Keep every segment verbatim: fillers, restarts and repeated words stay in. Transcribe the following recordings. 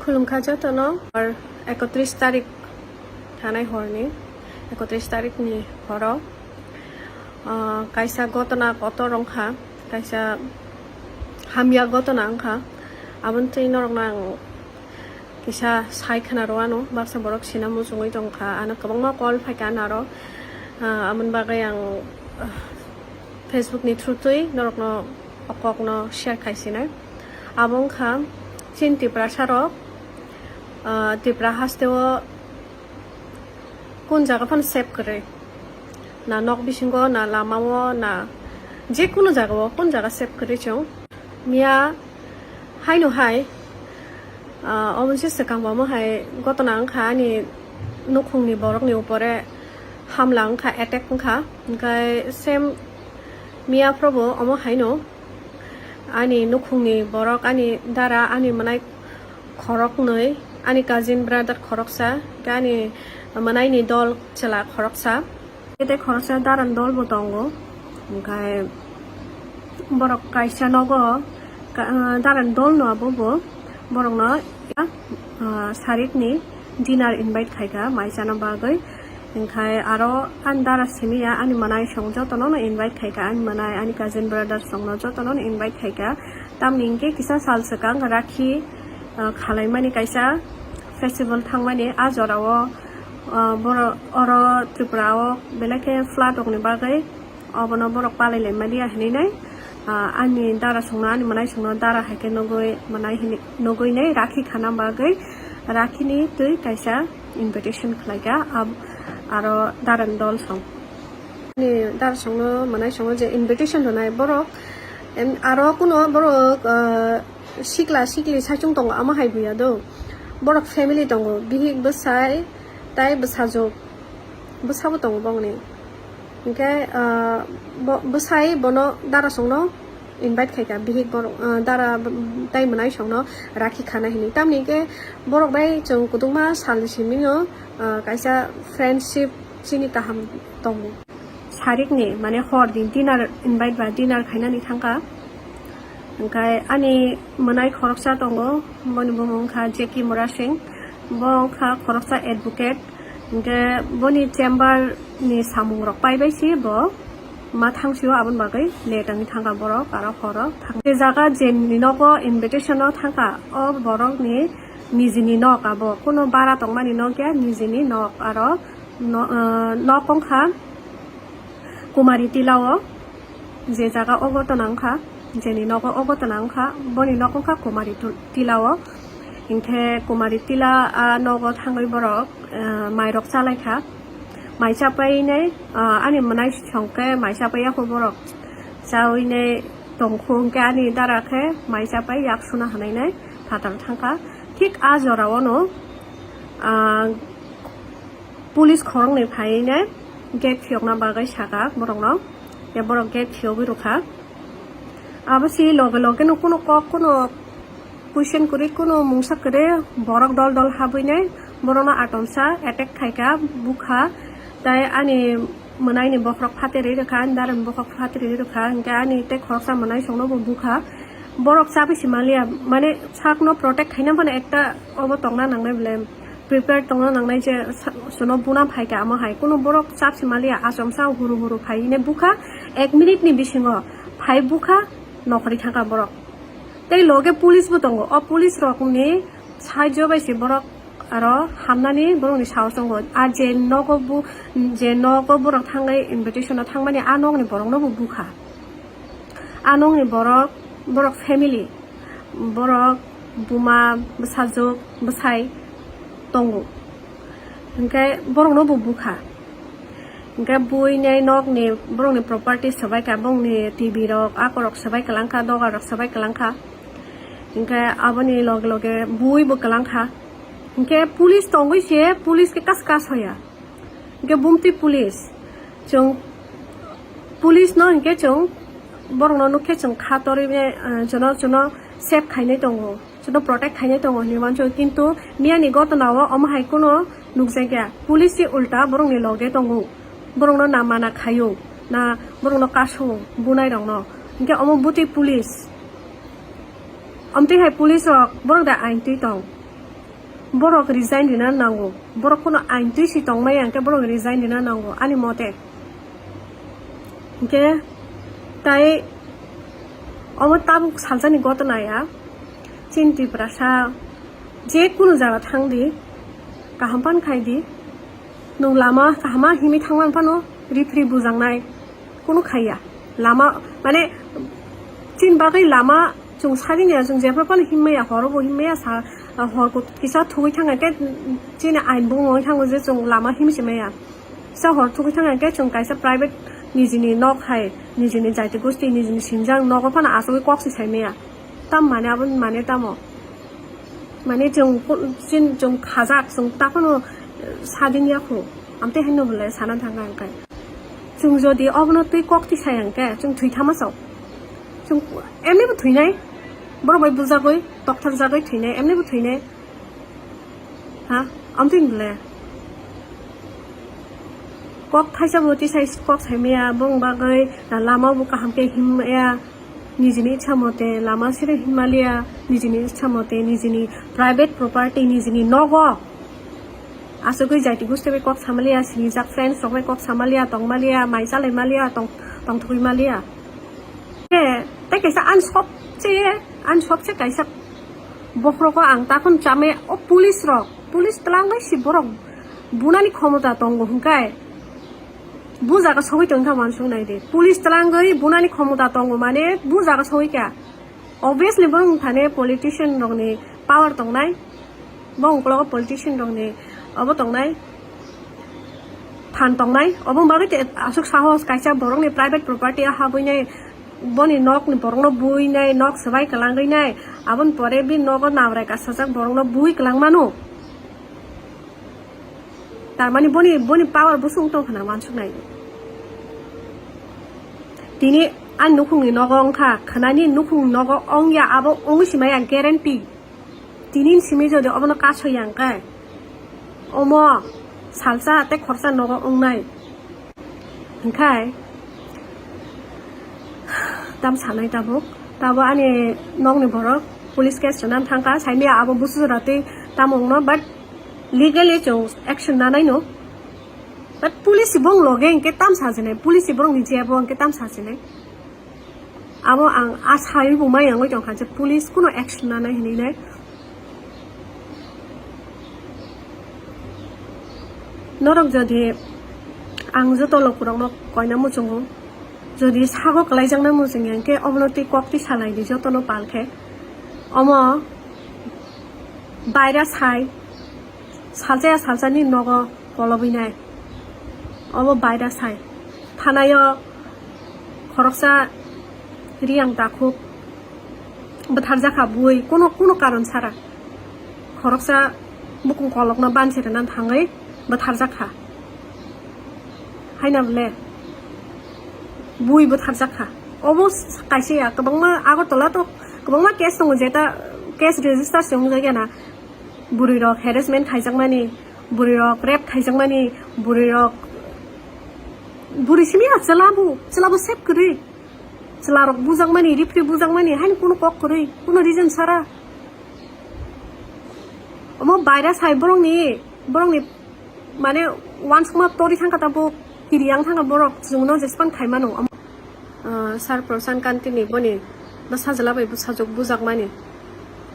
Khulumkha jotono, ar ekotris tarik thanai horni, ekotris tarikni horo, ah, kaisa gotona kotor wngkha, kaisa hamya gotona wngkha. Aboni twi norokno ang kisa sai khna rwano, baksa borok sina muchungwi tongkha, ano kwbangma call phaikha naro, ah, aboni bagwi ang, ah, Facebook ni through twi norokno o kokno share khaisinai. Abo wngkha chini Tiprasa rok, ah, Tripura haste o kun jaga phano safe kwrwi, na nok bisingo, na lama o, na je kunu jaga o, kun jaga safe kwrwi chwng. Miya haino hai, ah, omo se swkang bo omo hai gotona wngkha ani nukhungni borokni upore hamla wngkha, attack wngkha. Hwnkhe same miya phrobo omo haino ani nukhungni borok, ani dara, ani mwnai khoroknwi, ani cousin brother khoroksa, hwnkhe ani mwnaini dol chwla khoroksa. Tei khoroksa daran dol bo tongo, hwnkhe borok kaisa nogo ka-, ah, daran dol no abo bo borokno, ah, sarikni dinner invite khaikha mai chana bagwi, hwnkhe aro ani dara simi ya ani mwnai song jotono no invite khaikha, ani mwnai, ani cousin brother songno jotono no invite khaikha, tamni hwnkhe kisa sal swkang rakhi, ah, khalaimani kaisa festival thangmani a jorao. Ah, borok oro Tripura o belai khe flood rokni bagwi obono borok palai laimani ya hinwi nai, ah, ani dara songno, ani mwnai songno dara hai khe nugwi mwnai hinwi nugwi nai rakhi khana bagwi rakhini twi kaisa invitation khlaikha, ab-, aro daran dol song. Ani dara songno, mwnai songno je invitation rwnai borok, em, aro kuno borok, ah, sikla sikli saichung tongo, amo hai buya do. Borok family tongo, bihik bwsai tai bwsajwk, bwsabo tongo bongni. Hwnkhe, ah, bo-, bwsai bono dara songno invite khaikha, bihik borok, ah, dara tai mwnai songno rakhi khana hinwi. Tamni hwnkhe borok bai chwng kwdwkma salni simi no, ah, kaisa friendship chini kaham tongo. Sarikni, mane, hor din dinner invite ba dinner khainani thangkha. Hwnkhe ani mwnai khoroksa tongo, boni bumung wngkha Jackie Murasing. Bo wngkha khoroksa advocate. Hwnkhe boni chamber ni samung rok paibai se bo ma thangsio, aboni bagwi late wngwi thangkha borok, aro horo thang-, je jaga jeni nogo invitation o thangkha, o borokni nijini nok abo, kuno bara tongmani nok ya, nijini nok, aro no-, ah, nok wngkha Kumari Tila o, je jaga o gotona wngkha, jeni nogo o gotona wngkha, boni nok wngkha Kumari tu-, Tila o. Hinkhe Kumari Tila a nogo thangwi borok, ah, mairok chalaikha. Mai chapai nai, ah, ani mwnai songkhe mai chapai yakho borok. Chawi nai tongkhu hwnkhe ani dara khe mai chapai yak suna hanai nai phatar thangkha. Thik a jora o no, ah, police khoroknwi phaiwi nai gate phiyokna bagwi sakha borokno. Ya borok gate phiyogwi rwkha. Abo si loge loge no kuno kok, kuno question kwrwi, kuno mungsa kwrwi, borok dol dol habwi nai borokno atomsa attack khaikha, bukha. Tai ani mwnaini bokhorok phaterwi rwkha, ani darani bokhorok phaterwi rwkha, hinkhe ani tei khoroksa mwnai songno bo bukha. Borok chabi si manliya, mane sakno protect khaina phano ekta obo tongna nangnai bole, prepare tongna nangnai je sa-, sono buna phaikha amo hai. Kuno borok chap si manliya, achomsa huru huru phai hine bukha, ek minute ni bisingo phai bukha, nokhorwi thangkha borok. Tei loge police bo tongo, o police rokni saijo bai se borok aro hamnani borokni sahos tongo. A je nogo bu-, je nogo borok thangwi invitation o thangmani, a nokni borokno bo bukha. A nokni borok, borok family, borok buma, bwsajwk, bwsai tongo. Hinkhe borokno bo bukha. Hinkhe bui nai nokni borokni property swbaikha, bongni T V rok, akorok swbai kwlangkha, dogar rok swbai kwlangkha. Hinkhe aboni loge loge bui bo kwlangkha. Hinkhe police tongwi se, police khe kas kas hoya. Hinkhe bumtwi police. Chwng police no hinkhe chwng borokno nukhe chwng kha torwi, eh, jono jono save khainai tongo. Joto protect khainai tongo hinwi wansukha, kintu miyani gotona o omo hai kheno nukjakya. Police se ulta borokni loge tongo, borokno na mana khaio, na borokno kaso, bunai rokno. Hinkhe omo bwtwi police. Omtwi hai police rok borok da ain twi tong? Borok resign rina nango, borok kono ain twi si tongmaya hwnkhe borok resign rina nango ani mote. Hwnkhe tai omo tabuk salsani gotona ya, chini Tiprasa je kunu jaga thang di, kaham pan khai di, nwng lama kahama himwi thangma phano rifri bujangnai kunu khaiya. Lama mane chini bagwi lama chwng sagini ya, chwng jephru phano himmaya, horo bo himmaya, sa hor kisa thugwi thangkhe chini ain bumung wngwi thango je chwng lama himwi se maya. Kisa hor thugwi thangkhe chwng kaisa private nijini nok hai, nijini jaiti gosti, nijini sinjak nogo phano asugwi kok se sai maya. Tam mane abo mane tamo? Mane chwng, chwng khajak, chwng takhwno sadin yakho. Amtwi haino belai sana thangkha hwnkhe. Chwng jodi obono twi kok tisai hwnkhe, chwng thwi thama sao. Chwng emnibo thwinai. Borok bai bujagwi, tokthar jagwi thwinai, emnibo thwinai. Ha? Amtwi belai. Kok thaisa bo tisai kok saimaya, bong bagwi na lama bo kaham khe himmaya. Nijini ichha mote lama sire himaliya, nijini ichha mote nijini private property, nijini nogo. Asugwi jaiti gusti bai kok samaliya, sinijak friends rok bai kok samaliya, tongmaliya, mai chalai maliya, tong, tongthogwi maliya. Te, te kaisa ani sobse, ani sobse kaisa bokhorogo ang takhon chamaya, o police rok, police twlangwi si borok bunani khomota tongo hwnkhe. Bu jaga sogwi tongkha wansuk nai di. Police twlangwi bunani khomota tongo mane bu jaga sogwi kha. Obviously borok thani politician rokni power tongnai. Bo ungkologo politician rokni obo tongnai. Phan tongnai. Obo bagwi te aswk sahos kaisa borokni private property o habwi nai, boni nokni borokno bui nai, nok swbai kwlangwi nai. Aboni pore bini nogo nabrai kasajak borokno bui kwlang mano. Tarmani boni, boni power bosong tong khna wansuk nai. Tini ani nukhungni nogo wngkha, khwnani nukhungni nogo wngya, abo wngwi simaya guarantee. Tini simi jodi obono kasoya hwnkhe, omo salsa tei khorsa nogo wngnai. Hwnkhe tam sanai tabuk, tabo ani nokni borok police case rwna thangkha, saimaya abo busu jora tei tamo wngno, but legally chwng action nanai no. But police bong loge hwnkhe tam sajinai, police borokni jebo hwnkhe tam sajinai. Abo ang a saiwi bo mai yangwi tongkha je police kuno action nanai hinwi nai. Norok jodi ang joto lokurokno koina muchungo, jodi sago kwlaijaknai muchungya hwnkhe obono twi kok twi salai di jotono pal khe. Omo baira sai, salsa ya salsani nogo kolobwi nai. Obo baira sai. Thanaio khoroksa Riyang takhuk bwtharjakha bui, kuno, kuno karon sara. Khoroksa bukung kolokno bansi rwna thangwi bwtharjakha. Haina bole bui bwtharjakha. Obo kaisa ya, kwbangma Agartala to kwbangma case tongo, jeta case register se wngjakya na. Bwrwi rok harassment khaijakmani, bwrwi rok rape khaijakmani, bwrwi rok, bwrwi simi ya chwla bo, chwla bo sep kwrwi. Chwla rok bujakmani, rifri bujakmani, haini kuno kok kwrwi, kuno reason sara. Omo baira sai borokni, borokni mane wansukma tori thangkha tabuk, hiriyang thangkha borok, chwngno jespan khaimano. Ah, Sir Prasant Kanti ni boni bwsajwla bai bwsajwk bujakmani.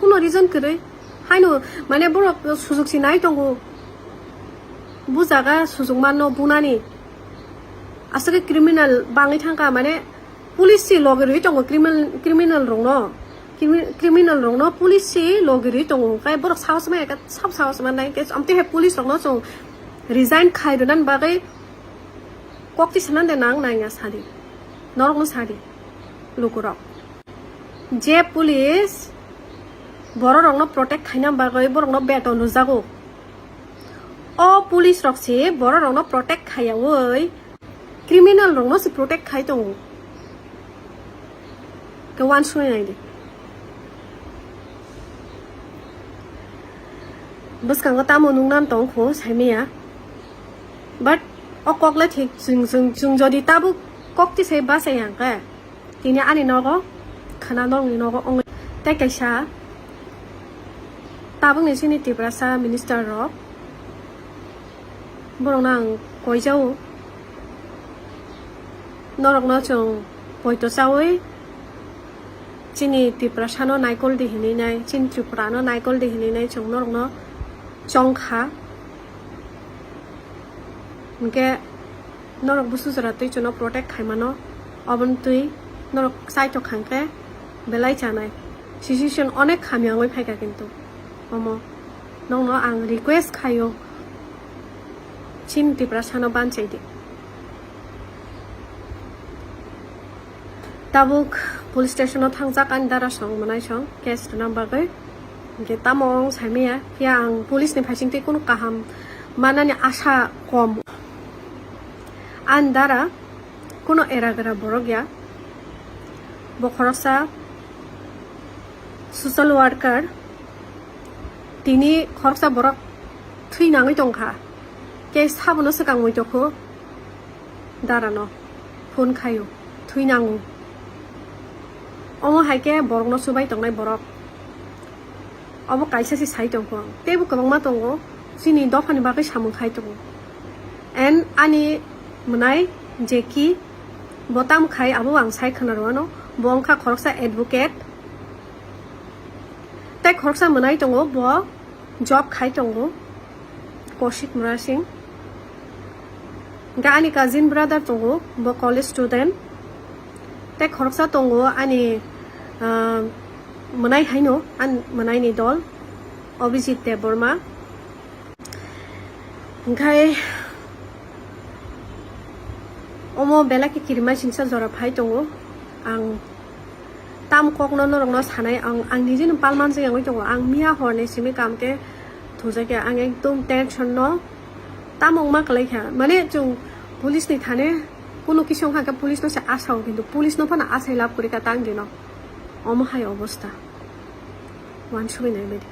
Kuno reason kwrwi. Haino, mane, borok sujok si nai tongo. Bujaga sujok manno bunani. Aswk khe criminal bangwi thangkha, mane, police si logi rwi tongo criminal, criminal rokno. Crimi-, criminal rokno police si logi rwi tongo. Khe borok sahos maya khe sab sahos mannai. Khe amtwi hai police rokno chwng resign khai rwna bagwi kok twi sanande nang nangya sadi. Norokno sadi. Lukurok. Je police bororokno protect khaina bagwi borokno beton rwjago. O police rok se bororokno protect khaiyaui criminal rokno se protect khai tongo. Ke wansuknai naidi. Bwskango tamo nungnan tongkho saimaya. But o kokle thik chwng, chwng, chwng jodi tabuk kok tisai bachai hwnkhe, tini ani nogo khwna nokni nogo wngwi tei kaisa Tabukni chini Tiprasa minister rok, borokno ang koijao, norokno chwng poito chawi chini Tiprasano naikol di hinwi nai, chini Tripurano naikol di hinwi nai chwng norokno chongkha. Hinkhe norok busu jora twi chwngno protect khaimano, oboni twi norok chaitok khangkhe belai chanai. Situation onek hamya wngwi phaikha kintu omo nokno ang request khaio, chini Tiprasano banchaidi. Tabuk police station o thangjak ani dara song mwnai song case rwna bagwi. Hinkhe tamo wng saimaya, phiya ang police ni phaising twi kunu kaham manani asa kom. Ani dara kunu era gra borok ya, bo khoroksa social worker, tini khoroksa borok thwi nangwi tongkha, case sabono swkang muitokho. Darano phone khaio, thwi nango. Omo hai khe borokno chubai tongnai borok. Obo kaisa se sai tongkho ang. Teibo kwbangma tongo, chini dophani bagwi samung khai tongo. And ani mwnai Jackie, bo tam khai abo ang sai khwna rwano. Bo wngkha khoroksa advocate. Tei khoroksa mwnai tongo, bo job khai tongo, Kaushik Murasing. Hinkhe ani cousin brother tongo, bo college student. Tei khoroksa tongo ani, ah, mwnai haino, ani mwnaini dol, Abhijit Debbarma. Hinkhe omo belai khe kirima singsa jora phai tongo. Ang tam kokno norokno sanai, ang, ang nijeno palman se wngwi tongo. Ang miya horni simi kam khe thujakya, ang ekdom tension no tamo wngma kwlai kha. Mane chwng police ni thane kuno kisa wngkha khe police no se asao, kintu police no phano asai lab kwrwi kha tang dino. Omo hai obostha. Wansugwi nai baidi.